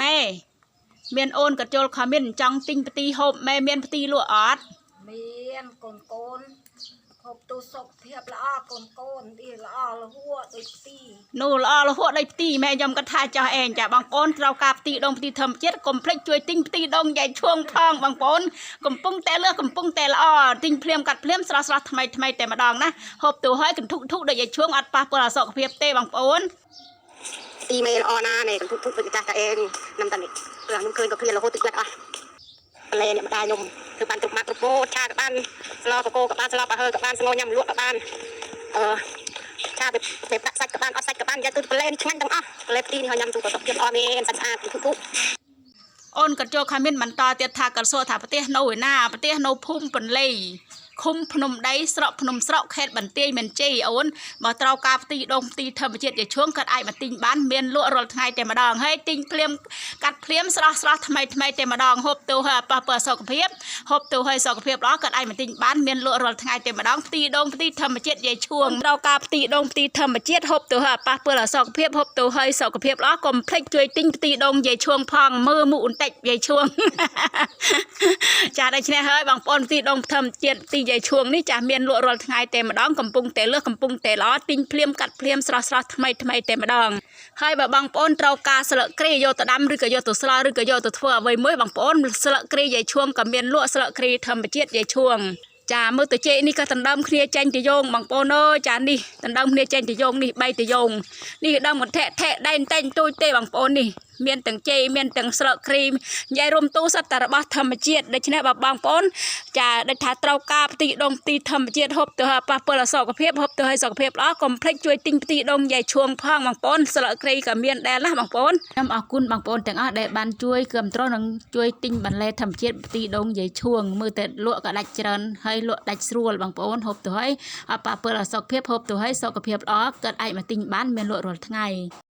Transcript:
ម៉ែមានអូនក៏ចូល comment ចង់ទិញផ្ទីហូបម៉ែមានផ្ទីលក់អត់ មានកូនកូនហូបទូសុខភាពល្អកូនកូននេះល្អលហួដូចទី នោះល្អលហួដូចផ្ទីម៉ែខ្ញុំគាត់ថាចោះឯងចាបងប្អូនត្រូវការផ្ទីដងផ្ទីធម្មជាតិកុំភ្លេចជួយទិញផ្ទីដងយាយឈួងផងបងប្អូនកំពុងតែលើសកំពុងតែល្អទិញភ្លាមកាត់ភ្លាមស្រស់ស្រស់ថ្មីថ្មីតែម្ដងណាហូបទៅហើយកន្ធុកធុកដូចយាយឈួងអត់ប៉ះពាល់ដល់សុខភាពទេបងប្អូន ទីមេល្អណាស់នេះកន្ធុកធុកដូចចាស់តាឯងនំតានេះព្រោះខ្ញុំឃើញក៏គ្រារហូតទឹកលិតអស់ប្លែអ្នកម្ដាយខ្ញុំធ្វើបានគ្រប់ម៉ាត់គ្រប់ពោតឆាក៏បានស្លកកក៏បានស្លប៉ាហើក៏បានស្ងោញ៉ាំលក់ក៏បានអឺឆាបែបដាក់សាច់ក៏បានអត់សាច់ក៏បានយ៉ាទៅប្លែនេះឆ្ងាញ់ទាំងអស់ប្លែទីនេះឲ្យញ៉ាំទូក៏សុខភាពល្អមានសាច់ស្អាតធុកធុក អូនក៏ចូល comment បន្តទៀតថាក៏សួរថាប្រទេសនៅឯណាប្រទេសនៅភូមិពន្លៃឃុំភ្នំដីស្រុកភ្នំស្រុកខេត្តបន្ទាយមានជ័យអូនបើត្រូវការផ្ទីដងផ្ទីធម្មជាតិយាយឈួងគាត់អាចមកទិញបានមានលក់រាល់ថ្ងៃតែម្ដងហើយទិញភ្លាមកាត់ភ្លាមស្រស់ស្រស់ថ្មីថ្មីតែម្ដងហូបទៅហើយអត់ប៉ះពាល់សុខភាពហូបទៅហើយសុខភាពល្អគាត់អាចមកទិញបានមានលក់រាល់ថ្ងៃតែម្ដងផ្ទីដងផ្ទីធម្មជាតិយាយឈួងត្រូវការផ្ទីដងផ្ទីធម្មជាតិហូបទៅហើយអត់ប៉ះពាល់ដល់សុខភាពហូបទៅហើយសុខភាពល្អកុំភ្លេចជួយទិញផ្ទីដងយាយឈួងផងមើលមុខបន្តិចយាយឈួង ចាដូច្នេះហើយបងប្អូនទីដងធម្មជាតិទីយាយឈួងនេះចាមានលក់រាល់ថ្ងៃតែម្ដងកំពុងតែលើសកំពុងតែល្អទិញភ្លាមកាត់ភ្លាមស្រស់ស្រស់ថ្មីថ្មីតែម្ដងហើយបើបងប្អូនត្រូវការស្លឹកគ្រៃយកទៅដាំឬក៏យកទៅស្លឬក៏យកទៅធ្វើអ្វីមួយបងប្អូនស្លឹកគ្រៃយាយឈួងក៏មានលក់ស្លឹកគ្រៃធម្មជាតិយាយឈួងចាមើលទៅចេកនេះក៏ដណ្ដើមគ្នាចេញទៅយោងបងប្អូនអើយចានេះដណ្ដើមគ្នាចេញទៅយោងនេះបីទៅយោងនេះដើមថែថែដែនតែងទូចទេបងប្អូននេះមានទាំងចេកមានទាំងស្លឹកគ្រីមនិយាយរួមទូសត្វតែរបស់ធម្មជាតិដូច្នេះបើបងប្អូនចាដូចថាត្រូវការផ្ទីដងផ្ទីធម្មជាតិហូបទៅឲ្យប៉ះពាល់ដល់សុខភាពហូបទៅឲ្យសុខភាពល្អកុំភ្លេចជួយទិញផ្ទីដងយាយឈួងផងបងប្អូនស្លឹកគ្រីក៏មានដែរណាបងប្អូនខ្ញុំអរគុណបងប្អូនទាំងអស់ដែលបានជួយគាំទ្រនិងជួយទិញបន្លែធម្មជាតិផ្ទីដងយាយឈួងមើលតែលក់ក៏ដាច់ច្រើនហើយលក់ដាច់ស្រួលបងប្អូនហូបទៅឲ្យអត់ប៉ះពាល់ដល់សុខភាពហូបទៅឲ្យសុខភាពល្អគាត់អាចមកទិញបានមានលក់រាល់ថ្ងៃ។